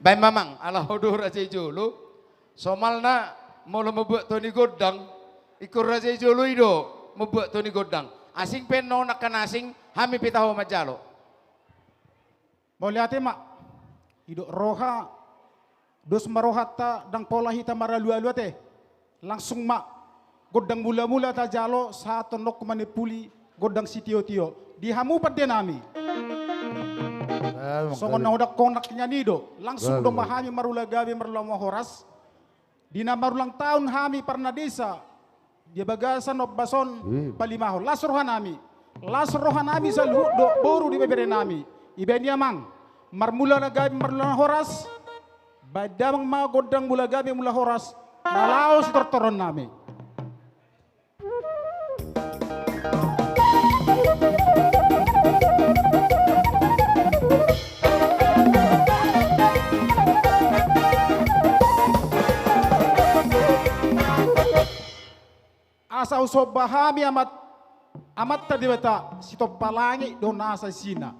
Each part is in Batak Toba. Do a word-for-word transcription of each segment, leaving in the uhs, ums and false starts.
Baen ma amang, ala ho do raja i jolo. Somalna molo mambuat tondi gondang, ingkon raja i jolo i do mambuat tondi gondang. Asing pe annon angka na asing, hami pe taho manjalo. Mauliate ma. Didok roha, dos ma rohanta, ndang pola hita maralualu ate. Langsung ma gondang mulamula tajalo, sahat tu annon manimpuli gondang sitiotio. Di hamu pandenami. Eh, songon na hudok konaknya nido, langsung do ma hami marula gabe marula horas. Di na marulang tahun hami Parnadesa, di bagasan ombas on, palimahon. Las rohanami. Las rohanami saluhut dohot boru dohot ibeberenami. Dibaen i amang, marmula na gabe marmula na horas. Baen damang ma gondang mula gabe mula horas, na laho sitortoronnami. Asa husomba hami Amat, Amanta Debata sitompa langit dohot nasa isina,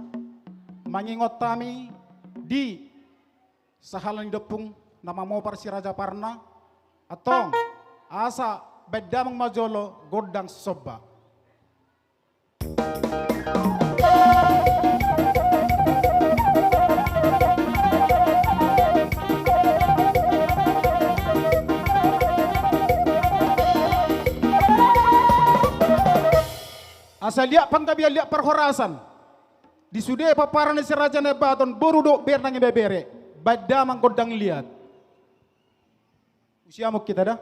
mangingot hami di sahala ni ompung na mamopar si Raja Parna. Antong, asa baen damang ma jolo gondang somba. Asa liat panggabean, liat parhorasan di sude pomparan ni si Raja Nabaton, boru dohot bere nang ibebere. Baen damang gondang liat. Usiamuk kita da.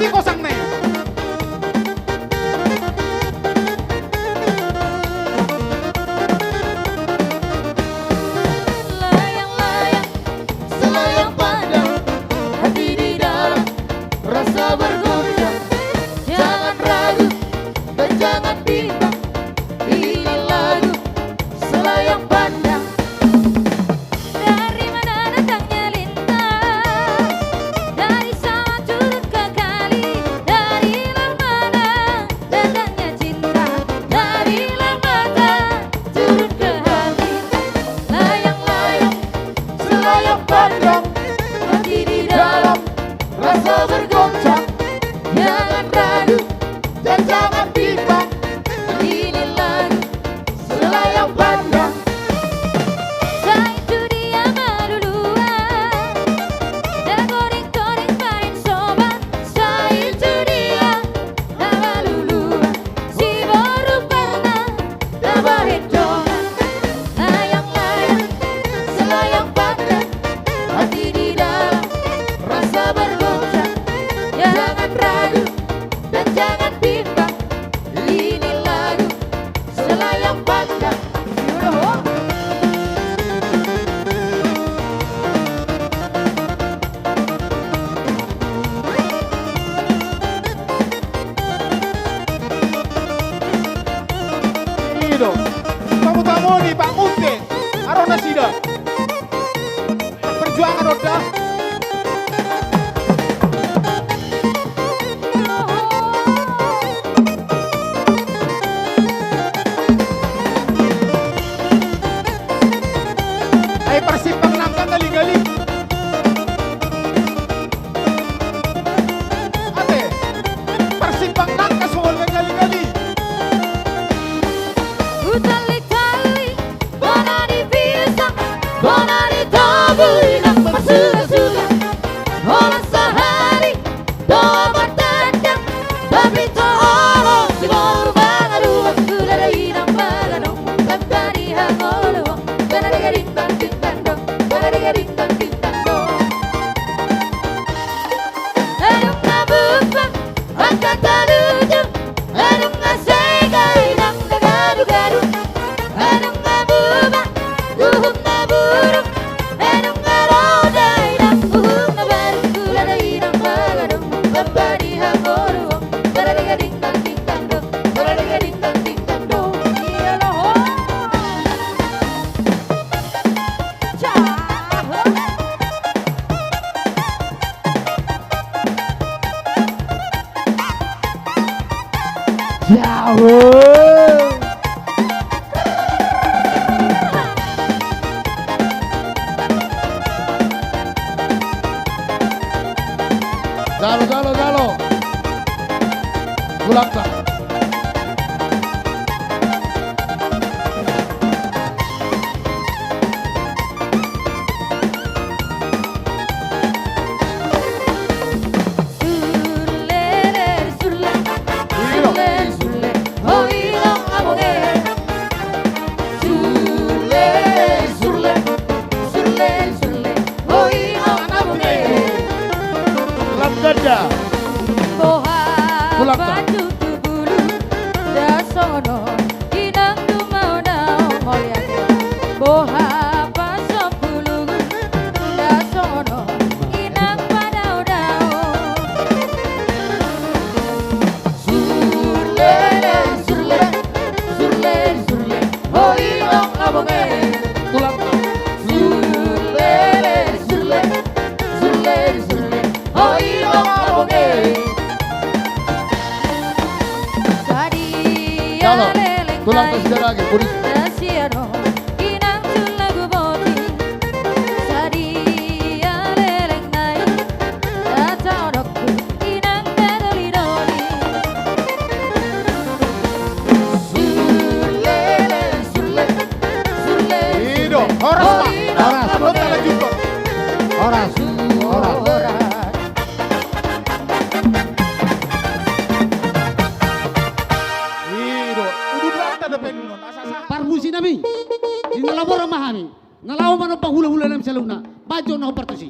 Kosong nih. Layang-layang, selayang pandang, hati di dalam rasa bergoncang. Jangan ragu dan jangan bimbang, ini lagu selayang pandang. Dari mana datangnya lintang? Dari samudra ke kali. Dari mana datangnya cinta? Dari mata turun ke hati. Layang-layang, selayang pandang, hati di dalam rasa bergoncang. Jangan ragu dan jangan bimbang, ini lagu selayang pandang. Sai tu dia maluluan, na godeng-godeng baen soban. Sai tu dia na maluluan, si boru pernah na baen dongan. Layang-layang, selayang pandang, hati di dalam rasa bergoncang. Jangan ragu dan jangan bimbang, ini lagu selayang pandang. I do. Tamu-tamu ni Pak Munte. Aro nasida. Perjuangan oda. Ai parsimpang nangka gali-gali. Ate, parsimpang nangka songon gali-gali. Hutali-tali, bona ni pisang, bona ni tobu, inang marsuga-suga. Holan sahali, dohot martandang, tapi tolong si boru mangaluan, hulada inang mangaluan, tanpa di hangoluan, tanpa di gading tang ding tang dong, tanpa di gading tang ding tang dong. Adong na bumbang, angka taluju, adong na sega, inang na garu-garu. Adong na buba, uhum na burung, adong na roda, inang uhum na baru. Hulada inang bagadong, tanpa di hangoluan, tanpa di gading tang ding tang dong, tanpa di gading tang ding tang dong. Iya loho. Cah. Jago. Jalo, jalo, jalo. Ulang, Pak. Lam ganda. Boha. Ulang, Pak. Batu tu bulu, da songon on, inang dumao-dao mauliate. Boha pasombulungun, da songon on, inang padao-dao. Surlele, surle, surle, surle, ho inang na bonge. Ulang, Pak. Surlele, surle, surle, surle, ho inang na bonge. Sadia leleng nai. Jalo. Tulang kasida lagi, Boris. Kasihan ho, inang tulang guboti. Sadia leleng nai. Tata odokku, inang tadoli-doli. Surlele, surle, surle, surle. I do, horas, Pak. Horas. Horas. Horas. Horas. Horas. Horas. I do, udut rata dope nuaeng. Parmusi nami. Di na laboran ma hami. Na laho manompa hula-hula nami saluhutna. Bahen jo na hombar tusi.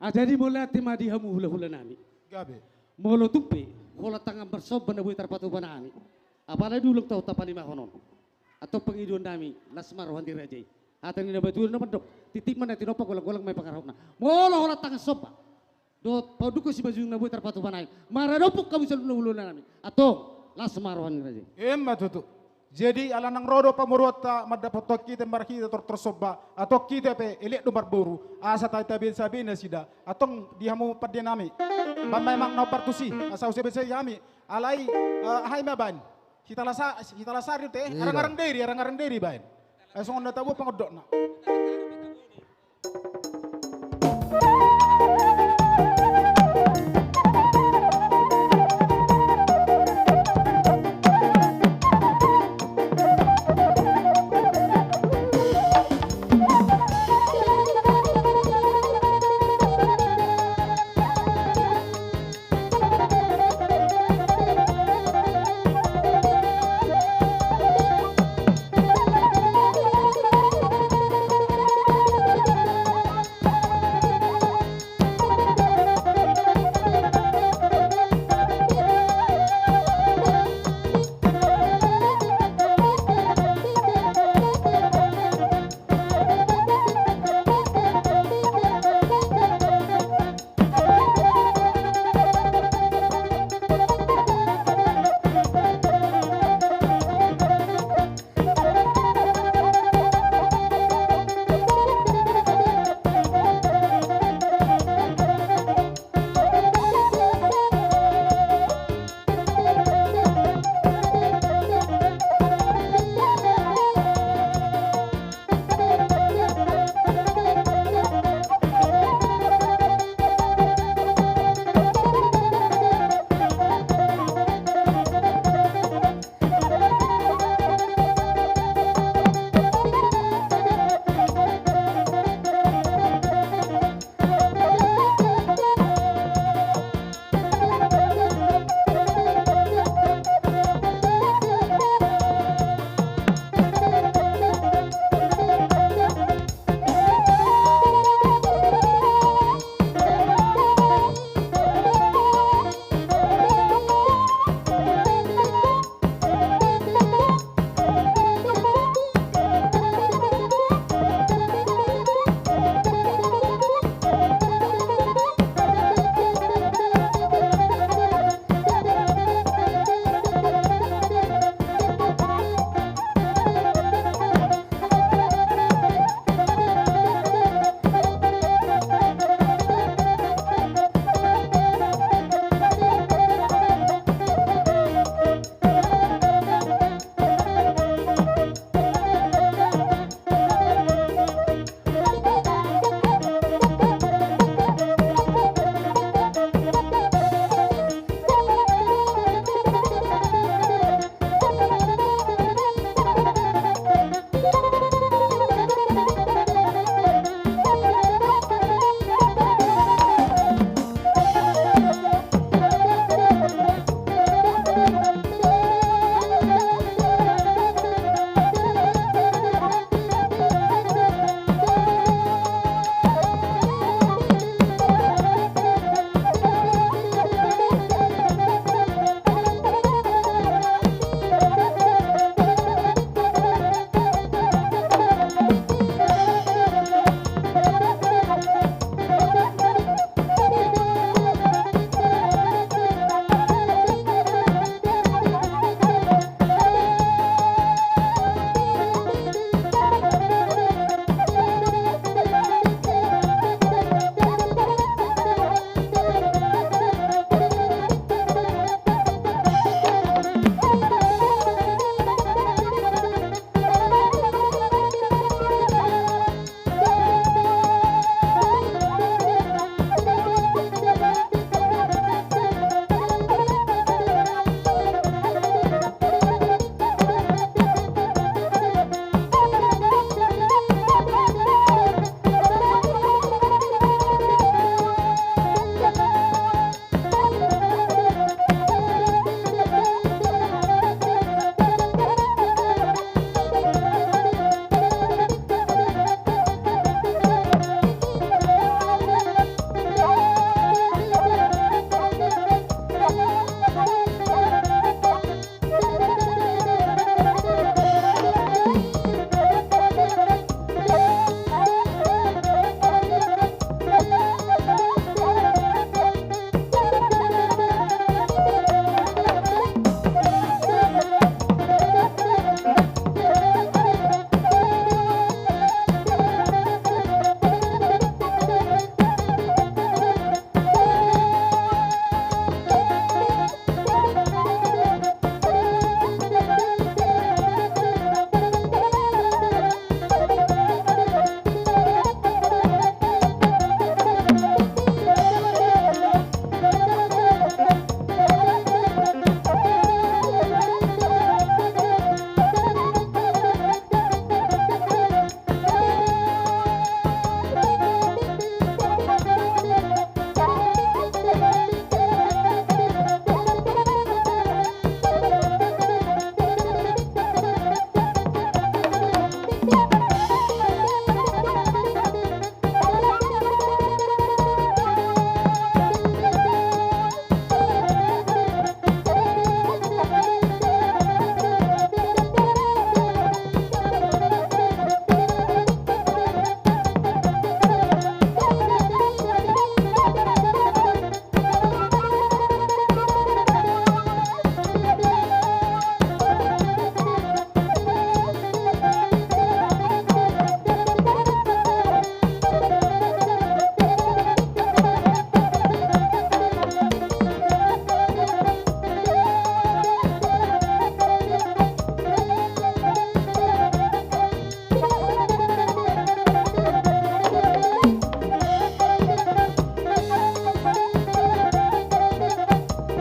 Ah, jadi mauliate ma di hamu hulahula nami. Gabe. Molo tung pe holan tangan marsomba na boi tarpatupa nami, apala dung ulang taon tapalimahon on, antong pangidoan nami las ma roha ni raja i. Hata ni na batu na mandok, titip ma na tinompa, golanggolang ma i pangarahutna. Molo holan tangan somba dohot paundukhon simanjujung na boi tarpatupa nami, maradophon hamu saluhutna hulahula nami, antong las ma roha ni raja i. Ima tutu. Jadi ala naung ro do pamoruonta mandapothon hita marhite tortor somba, antong hita pe elek do marboru, asa tatabei-tabei nasida. Antong di hamu pande nami, baen ma i, manang na hombar tusi, asa husebesei hami. Alai, eh, aha i ma baen? Hita lasa-, hita lasari do te, iya, arangarang diri, arangarang diri baen. Eh, songon na tabo pangondokna.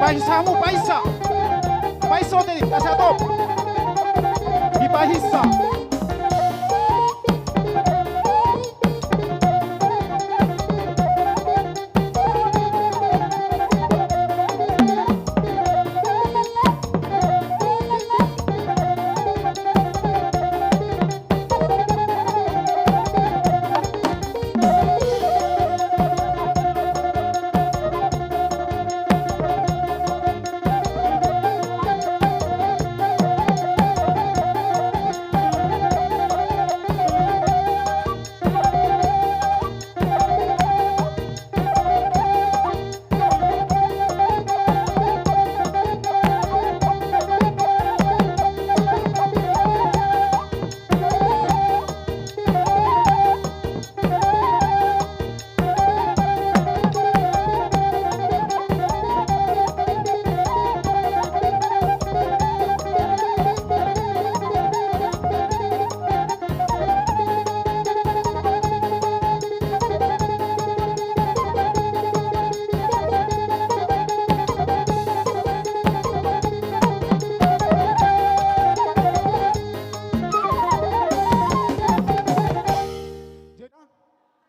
Pahinsa hamu, pahinsa. Pahinsa otik i, asa top. Dipahinsa.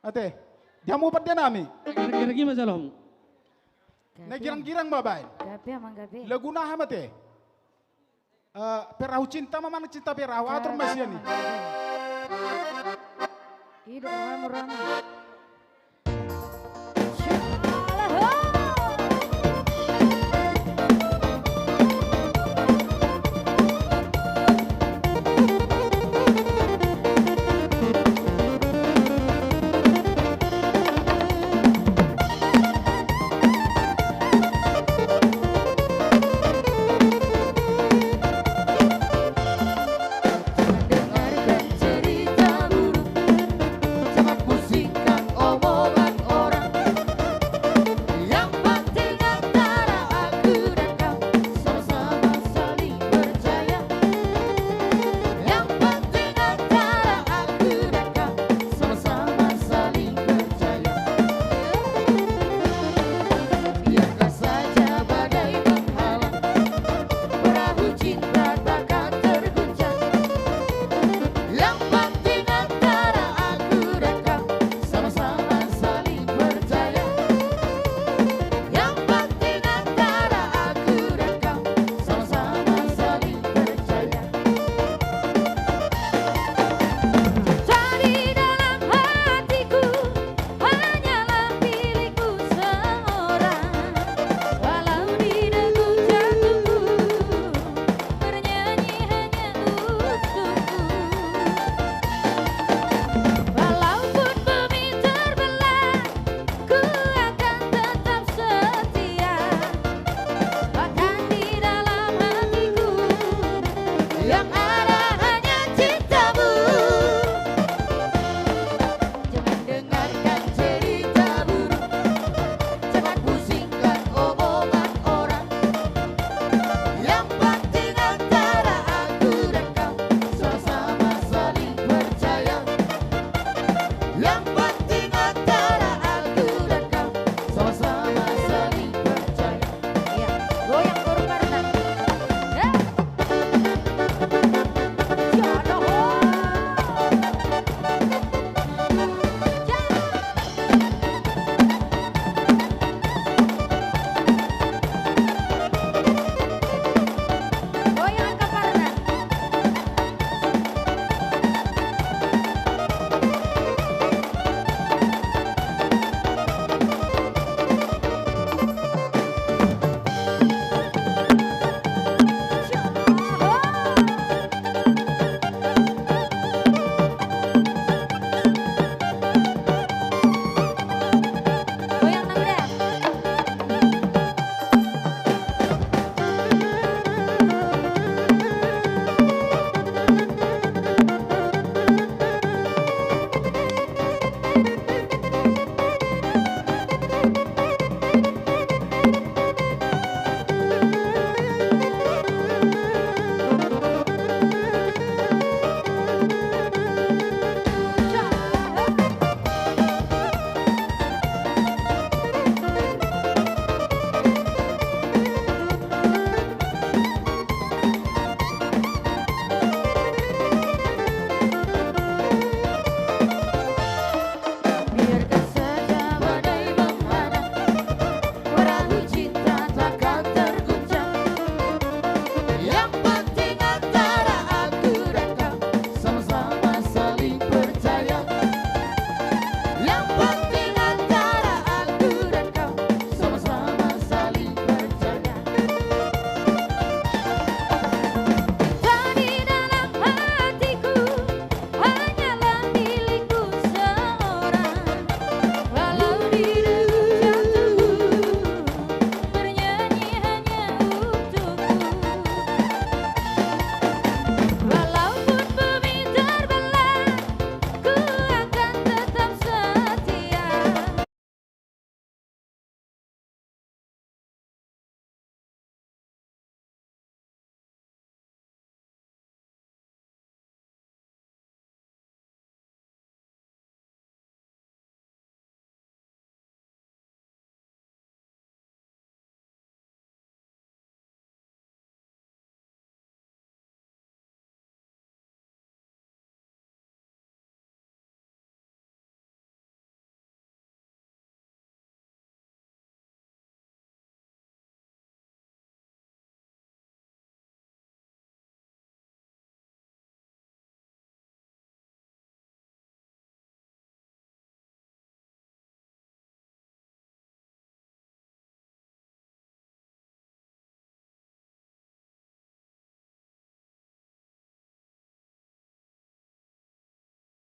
Ate, dia mau pande nami. Gergi ma jalo. Na girang-girang ma baen. Gabe, amang, gabe. Lagu na aha ma te? Eh, perahu cinta ma, mana cinta perahu? Atur ma sian i. Hidup ramu-ramu.